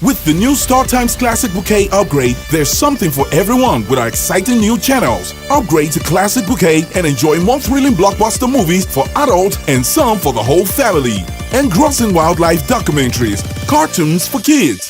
With the new StarTimes Classic Bouquet upgrade, there's something for everyone with our exciting new channels. Upgrade to Classic Bouquet and enjoy more thrilling blockbuster movies for adults and some for the whole family. Engrossing wildlife documentaries, cartoons for kids,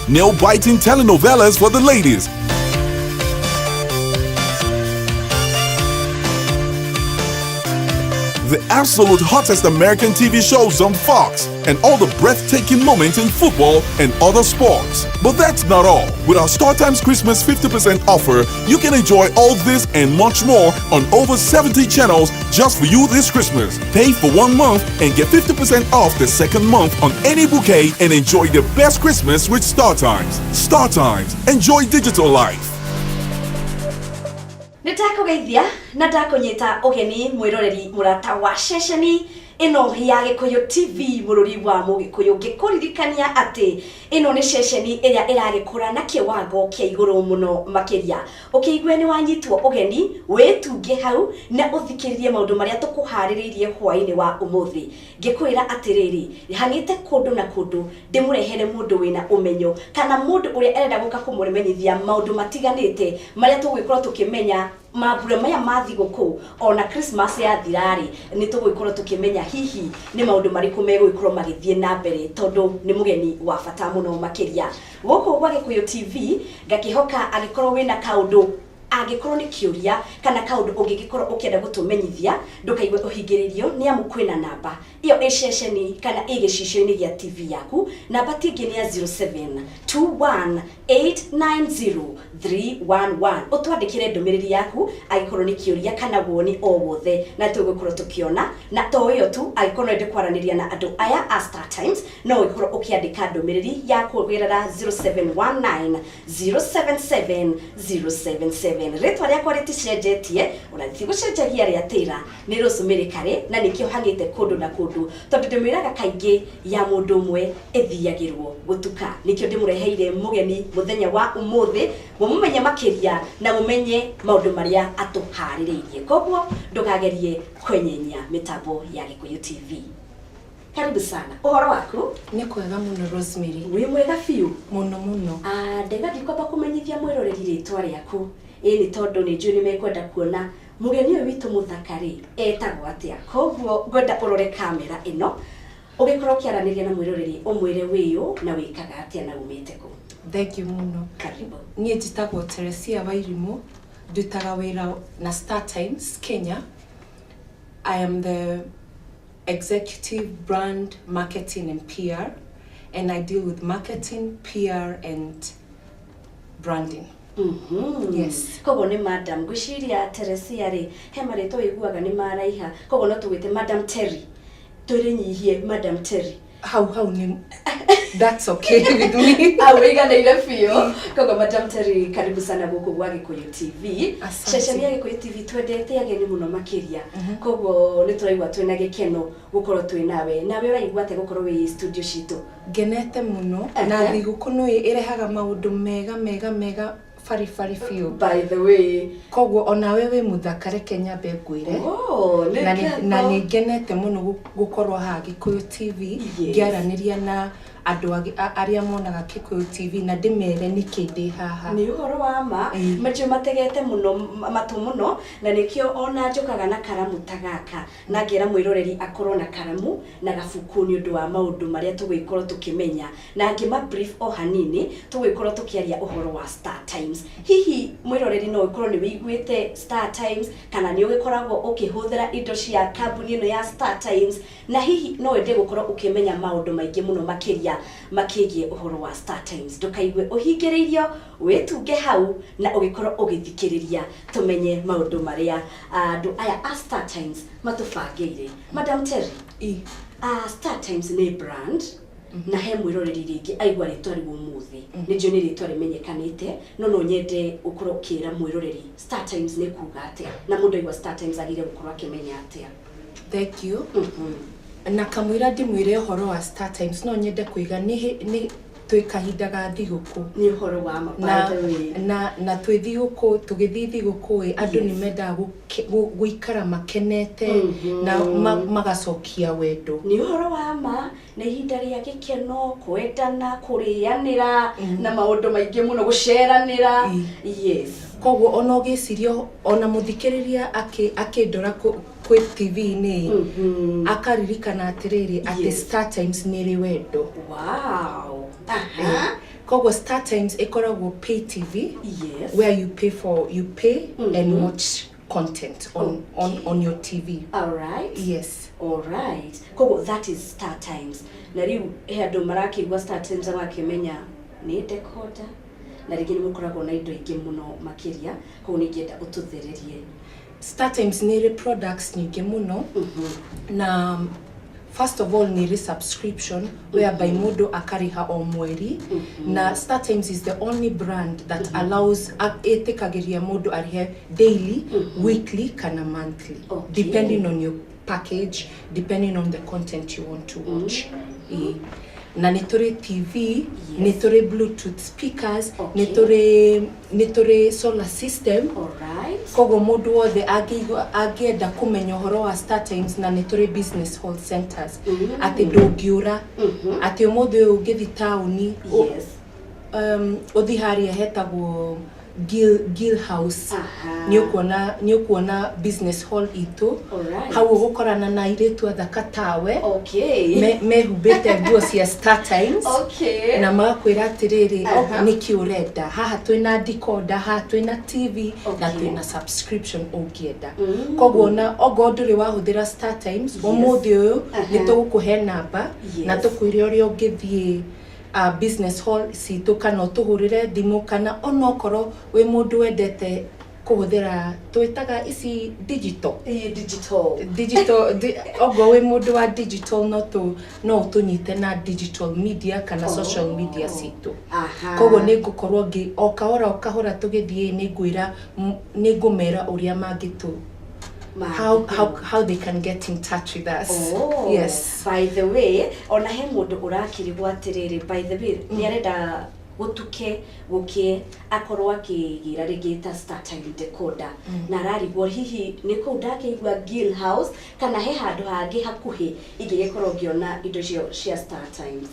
nail-biting telenovelas for the ladies, the absolute hottest American TV shows on Fox, and all the breathtaking moments in football and other sports. But that's not all. With our StarTimes Christmas 50% offer, you can enjoy all this and much more on over 70 channels just for you this Christmas. Pay for 1 month and get 50% off the second month on any bouquet and enjoy the best Christmas with StarTimes. StarTimes. Enjoy digital life. Nĩ ndakũgeithia na ndakũnyita ũgeni, mwĩroreri mũrata wa ceceni ĩno ya Gĩkũyũ TV, mũrũri wa Mũgĩkũyũ, ngĩkũririkania atĩ ĩno nĩ ceceni ĩrĩa ĩragĩkũra na kĩwango kĩa igũrũ mũno makĩria. Ũkĩigue nĩ wanyitwo ũgeni, wĩtunge hau na ũthikĩrĩrie maũndũ marĩa tũkũharĩrĩirie hwaĩ-inĩ wa ũmũthĩ. Ngĩkwĩra atĩrĩrĩ, hang'ĩte kũndũ na kũndũ ndĩmũrehere mũndũ wĩna ũmenyo kana mũndũ ũrĩa arenda gũka kũmũmenyithia maũndũ matiganĩte marĩa tũgũgĩkorwo tũkĩmenya mambura maya ma thigũkũ. Ona Christmas yathira-rĩ, nĩ tũgũgĩkorwo tũkĩmenya hihi nĩ maũndũ marĩkũ megũgĩkorwo magĩthiĩ na mbere, tondũ nĩ mũgeni wa bata mũno makĩria gũkũ gwa Gĩkũyũ TV. Ngakĩhoka angĩkorwo wĩna kaũndũ, angĩkorwo nĩ kĩũria kana kaũndũ ũngĩgĩkorwo ũkĩenda gũtũmenyithia, ndũkaigue ũhingĩrĩrio, nĩ amu kwĩna namba ĩyo ĩ ceceni kana ĩ gĩcicio-inĩ gĩa TV yaku. Namba ti ĩngĩ nĩ ya 0721890311. Ũtwandĩkĩre ndũmĩrĩri yaku angĩkorwo nĩ kĩũria kana woni o wothe, na tũgũkorwo tũkĩona. Na to ĩyo tu, angĩkorwo no wende kwaranĩria na andũ aya a Star Times, no ũgĩkorwo ũkĩandĩka ndũmĩrĩri ya kũgerera 0719 077 077. Rĩtwa rĩakwa rĩticenjetie, ona rĩtigũcenjagia rĩa tĩra, nĩ Rosemary Kare, na nĩkĩo hang'ĩte kũndũ na kũndũ, tondũ ndĩmwĩraga kaingĩ ya mũndũ ũmwe ĩthiagĩrwo gũtuka. Nĩkĩo ndĩmũreheire mũgeni mũthenya wa ũmũthĩ, mũmũmenye makĩria na mũmenye maũndũ marĩa atũharĩrĩirie. Koguo ndũkagerie kwenyenya mĩtambo ya Gĩkũyũ TV. Karibu sana. Ũhoro waku? Nĩ kwega mũno, Rosemary. Wĩ mwega biũ? Mũno mũno. Ah, ndega. Ndikwamba kũmenyithia mwĩroreri rĩtwa rĩaku, ĩ nĩ tondũ nĩ njũĩ nĩ mekwenda kuona mũgeni ũyũ witũ mũthaka rĩ etagwo atĩa. Koguo ngwenda ũrore kamera ĩno, ũgĩkorwo ũkĩaranĩria na mwĩroreri, ũmwĩre wĩyũ na wĩkaga atĩa na umĩte kũ. Thank you mũno. Karibu. Niĩ njĩtagwo Teresia Wairimũ, ndutaga wĩra na Star Times Kenya. I am the executive brand marketing and PR, and I deal with marketing, PR and branding. Yes. Koguo nĩ madam. Ngwĩciria Teresia rĩ, he marĩtwa wĩiguaga nĩ maraiha, koguo no tũgwĩte Madam Terry, twĩrĩnyihie Madam Terry. Hau hau nĩ, that's okay with me. Au wĩiganĩire biũ. Koguo Madam Terry, karibu sana gũkũ gwa Gĩkũyũ TV. Asante. Ceceni ya Gĩkũyũ TV twendete ageni mũno makĩria, koguo nĩ tũraigua twĩna gĩkeno gũkorwo twĩ nawe. Nawe ũraigua atĩa gũkorwo wĩ studio citũ? Ngenete mũno. Na thigũkũ no ĩrehaga maũndũ mega mega mega baribari biũ. By the way, Koguo onawe wĩ mũthaka, reke nyambe ngwĩre. Oh, nĩ Na ngatho. nĩ ngenete mũno gũkorwo haha Gĩkũyũ TV, ngĩaranĩria na andũ arĩa monaga Gĩkũyũ TV na ndĩmere nĩkĩ ndĩ haha. Nĩ ũhoro wa ma. Macio mategete mũno matũ mũno, na nĩkĩo ona njũkaga na karamu ta gaka na ngera mwĩroreri akorwo na karamu na gabuku nĩ ũndũ wa maũndũ marĩa tũgũgĩkorwo tũkĩmenya. Na ngĩma brief o hanini, tũgũgĩkorwo tũkĩaria ũhoro wa Star Times. Hihi mwĩroreri no ũkorwo nĩ wĩiguĩte Star Times kana nĩ ũgĩkoragwo ũkĩhũthĩra indo cia kambuni ĩno ya Star Times, na hihi no wende gũkorwo ũkĩmenya maũndũ maingĩ mũno makĩria makĩgiĩ ũhoro wa Star Times, ndũkaigue ũhingĩrĩirio, wĩtunge hau na ũgĩkorwo ũgĩthikĩrĩria tũmenye maũndũ marĩa andũ aya a Star Times matũbangĩire. Madam Terry, Star Times nĩ brand, na he mwĩroreri rĩngĩ aigua rĩtwa rĩu ũmũthĩ, nĩ njũĩ nĩ rĩtwa rĩmenyekanĩte, no nyende ũkorwo ũkĩra mwĩroreri Star Times nĩ kuga atĩa, na mũndũ aigua Star Times agĩrĩire gũkorwo akĩmenya atĩa. Thank you. Na kamũira ndĩmwĩre ũhoro wa Star Times, no nyende kũiga nĩ Twĩ kahinda ga thigũkũ. Nĩ ũhoro wa ma, by Na the way. na twĩ thigũkũ, tũgĩthiĩ thigũkũ ĩ, andũ nĩ mendaga gũikara makenete na magacokia wendo. Nĩ ũhoro wa ma, nĩ ihinda rĩa gĩkeno, kwendana, kũrĩanĩra na maũndũ maingĩ mũno, gũceranĩra. Yes. Koguo ona ũgĩciria, ona mũthikĩrĩria akĩndora kwĩ TV-inĩ, akaririkana atĩrĩrĩ, atĩ Star Times nĩ ĩrĩ wendo. Koguo Star Times ĩkoragwo pay TV, where you pay for, you pay and watch content on your TV. All right. Yes. All right, koguo that is Star Times. Na rĩu he andũ marakĩigua Star Times magakĩmenya nĩ decoder, na rĩngĩ nĩ mũkoragwo na indo ingĩ mũno makĩria, koguo nĩ ingĩenda ũtũthererie. Star Times nĩ ĩrĩ products nyingĩ mũno, na first of all nĩ ĩrĩ subscription whereby mũndũ akarĩha o mweri, na Star Times is the only brand that allows, ĩtĩkagĩria mũndũ arĩhe daily, weekly kana monthly, depending on your package, depending on the content you want to watch. Ĩĩ. Na nĩ tũrĩ TV, nĩ tũrĩ Bluetooth speakers, nĩ tũrĩ solar system. All right. Koguo mũndũ wothe angĩigua angĩenda kũmenya ũhoro wa Star Times, na nĩ tũrĩ business hall centers, atĩ ndũngĩũra, atĩ ũmũthĩ ũyũ ũngĩthi taũni, ũthi harĩa hetagwo Gill House, nĩ ũkuona business hall itũ. Hau ũgũkorana na airĩtu athaka tawe, mehumbĩte nguo cia Star Times, na magakwĩra atĩrĩrĩ, nĩkĩ ũrenda haha? Twĩna decoder haha, twĩna TV na twĩna subscription ũngĩenda. Koguo ona ongorwo ndũrĩ wahũthĩra Star Times, ũmũthĩ ũyũ nĩ tũgũkũhe namba na tũkwĩre ũrĩa ũngĩthiĩ business hall citũ, kana ũtũhũrĩre thimũ, kana onokorwo wĩ mũndũ wendete kũhũthĩra, twĩtaga ici digital. Ĩĩ, digital. Digital, okorwo wĩ mũndũ wa digital, no ũtũnyite na digital media kana social media citũ. Koguo nĩ ngũkorwo ngĩ o kahora o kahora tũgĩthiĩ, nĩ ngwĩra, nĩ ngũmera ũrĩa mangĩtũ how they can get in touch with us. Oh, Yes. by the way, ona he mũndũ ũrakĩrigwo atĩrĩrĩ, by the way, nĩ arenda gũtuke gũkĩe akorwo akĩgĩra rĩngĩ ta Star Time decoder, na ararigwo hihi nĩ kũu ndakĩigua Gill House kana he handũ hangĩ hakuhĩ ingĩgĩkorwo ngĩona indo icio cia Star Times?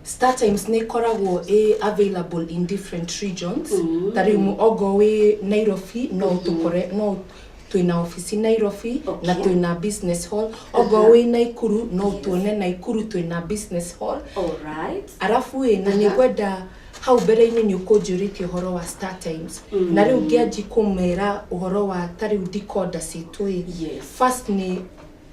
Star Times nĩ ĩkoragwo ĩ available in different regions. Ta rĩu ogo wĩ Nairobi, no tũkore, no twĩna ofici Nairobi na twĩna business hall. Ogo wĩ Naikuru, no tuone Naikuru, twĩna business hall. All right. Arabu ĩ, na nĩ ngwenda hau mbere-inĩ nĩ ũkũnjũrĩtie ũhoro wa Star Times, na rĩu ngĩanji kũmera ũhoro wa ta rĩu decoder citũ ĩ, first nĩ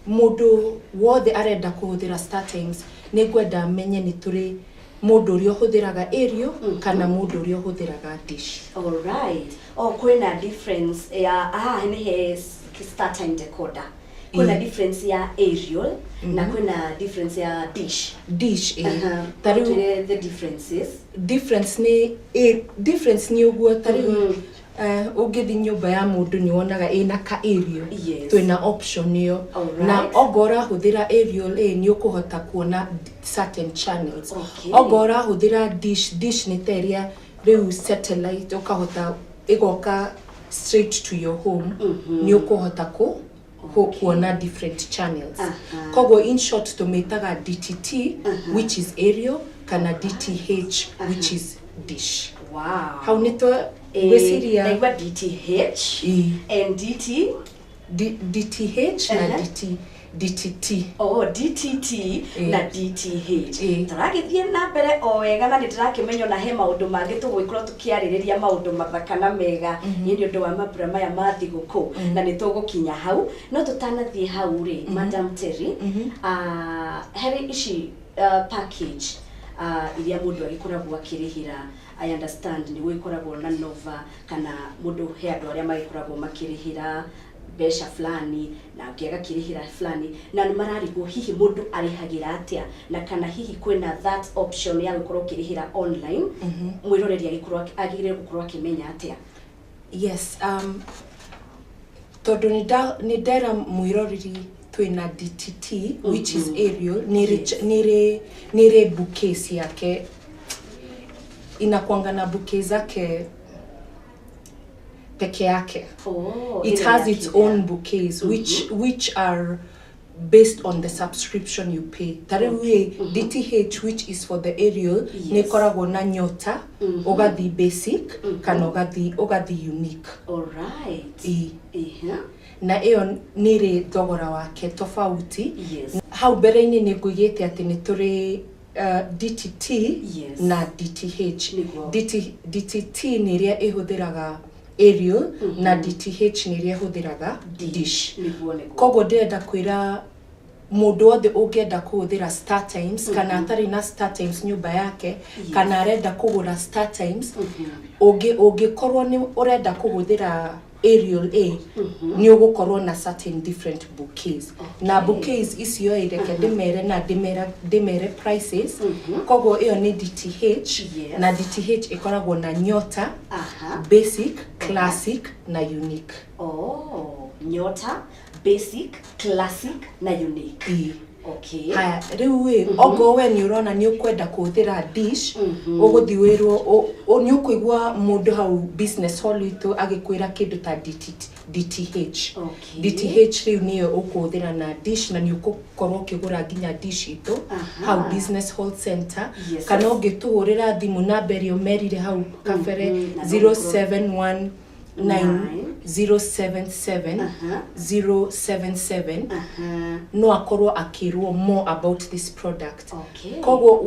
mũndũ wothe arenda kũhũthĩra Star Times, nĩ ngwenda amenye nĩ tũrĩ mũndũ ũrĩa ũhũthĩraga aerial kana mũndũ ũrĩa ũhũthĩraga dish. All right. Oh, kwĩna difference ya haha nĩ he Star Time decoder. Kwĩna difference ya aerial na kwĩna difference ya dish. Dish, ĩ. Ta rĩu Twĩre the differences. Difference nĩ ũguo, ta rĩu ũngĩthiĩ nyũmba ya mũndũ nĩ wonaga ĩna ka aerial. Twĩna option ĩyo. Na ongo ũrahũthĩra aerial ĩ, nĩ ũkũhota kuona certain channels. Ongo ũrahũthĩra dish, dish nĩ ta ĩrĩa rĩu satellite, ũkahota ĩgoka straight to your home, nĩ ũkũhota kuona different channels. Koguo in short tũmĩtaga DTT, which is aerial, kana DTH, which is dish. Hau nĩ twa ngwĩciria. Ndaigua DTH and DT DTH na DTT. Oh, DTT na DTH. Tũragĩthiĩ na mbere o wega, na nĩ ndĩrakĩmenya ona he maũndũ mangĩ tũgũgĩkorwo tũkĩarĩrĩria, maũndũ mathaka na mega nĩ ũndũ wa mambura maya ma thigũkũ, na nĩ tũgũkinya hau. No tũtanathiĩ hau rĩ, Madam Terry, harĩ ici package iria mũndũ agĩkoragwo akĩrĩhĩra, I understand nĩ gũgĩkoragwo na Nova, kana mũndũ, he andũ arĩa magĩkoragwo makĩrĩhĩra mbeca fulani na ũngĩ agakĩrĩhĩra fulani, na nĩ mararigwo hihi mũndũ arĩhagĩra atĩa, na kana hihi kwĩna that option ya gũkorwo ũkĩrĩhĩra online, mwĩroreri agĩkorwo agĩrĩire gũkorwo akĩmenya atĩa? Yes, tondũ nĩ ndera mwĩroreri twĩna DTT, which is aerial, nĩ rĩ bouquet ciake. Inakuanga na bouquet zake peke yake. Oh, It ĩno has ya its kĩrĩa. Own bouquets which are based on the subscription you pay. Ta rĩu ĩ, DTH, which is for the aerial, nĩ ĩkoragwo na Nyota, ũgathi Basic kana ũgathi Unique. Alright. Ĩ. Na ĩyo nĩ ĩrĩ thogora wake tofauti. Hau mbere-inĩ nĩ nguigĩte atĩ nĩ tũrĩ DTT na DTH. DTT nĩ ĩrĩa ĩhũthĩraga aerial na DTH nĩ ĩrĩa ĩhũthĩraga dish. nĩguo nĩguo Koguo ndĩrenda kwĩra mũndũ wothe ũngĩenda kũhũthĩra Star Times kana atarĩ na Star Times nyũmba yake kana arenda kũgũra Star Times, ũngĩkorwo nĩ ũrenda kũhũthĩra aerial a nĩ ũgũkorwo na certain different bouquets, na bouquets icio ĩ, reke ndĩmere na ndĩmere prices. Koguo ĩyo nĩ DTH na DTH ĩkoragwo na Nyota, Basic, Classic na Unique. Oh, Nyota, Basic, Classic na Unique. Ĩ. Okay. Haya, rĩu ĩ, okorwo we nĩ ũrona nĩ ũkwenda kũhũthĩra dish, ũgũthiĩ wĩrwo nĩ ũkũigua mũndũ hau business hall itũ agĩkwĩra kĩndũ ta DT, DTH. DTH rĩu nĩyo ũkũhũthĩra na dish na nĩ ũgũkorwo ũkĩgũra nginya dish itũ hau business hall center kana ũngĩtũhũrĩra thimũ namba ĩrĩa ũmerire hau kabere, Na no 0719 077 077, no akorwo akĩrwo more about this product. Koguo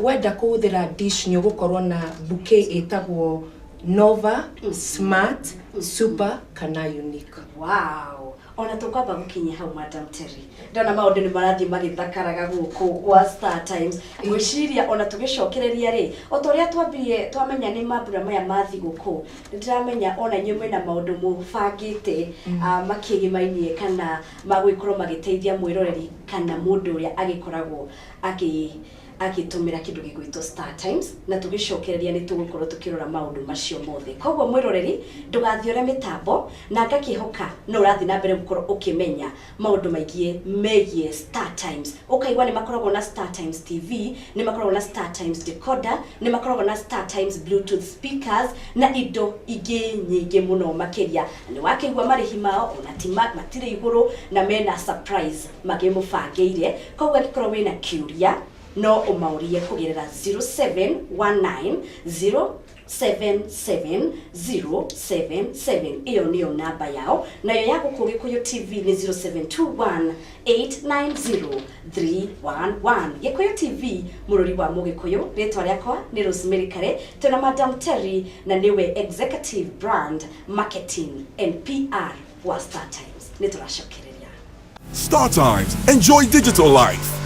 wenda kũhũthĩra dish, nĩ ũgũkorwo na bouquet ĩtagwo Nova, Smart, Super kana Unique. Wow, ona tũkwamba gũkinya hau, Madam Terry, ndona maũndũ nĩ marathiĩ magĩthakaraga gũkũ gwa Star Times. Ngwĩciria ona tũgĩcokereria rĩ, o ta ũrĩa twambirie twamenya nĩ mambura maya ma thigũkũ, nĩ ndĩramenya ona inyuĩ mwĩna maũndũ mũbangĩte makĩgĩmainie kana magũgĩkorwo magĩteithia mwĩroreri kana mũndũ ũrĩa agĩkoragwo agĩtũmĩra kĩndũ gĩgwĩtwo Star Times, na tũgĩcokereria nĩ tũgũkorwo tũkĩrora maũndũ macio mothe. Koguo mwĩroreri, ndũgathiore mĩtambo, na ngakĩhoka no ũrathiĩ na mbere gũkorwo ũkĩmenya maũndũ maingĩ megiĩ Star Times. Ũkaigua nĩ makoragwo na Star Times TV, nĩ makoragwo na Star Times decoder, nĩ makoragwo na Star Times Bluetooth speakers na indo ingĩ nyingĩ mũno makĩria. Nĩ wakĩigua marĩhi mao ona ti matirĩ igũrũ na mena surprise makĩmũbangĩire. Koguo angĩkorwo wĩna kĩũria, no ũmaurie kũgerera 0719 077077. Ĩyo nĩyo namba yao, nayo ya gũkũ Gĩkũyũ TV nĩ 0721 890 311. Gĩkũyũ TV, mũrũri wa mũgĩkũyũ. Rĩtwa rĩakwa nĩ Rosemary Kare. Twĩna Madam Terry na nĩwe executive brand marketing and PR wa Star Times. Nĩ tũracokereria. Star Times. Enjoy digital life.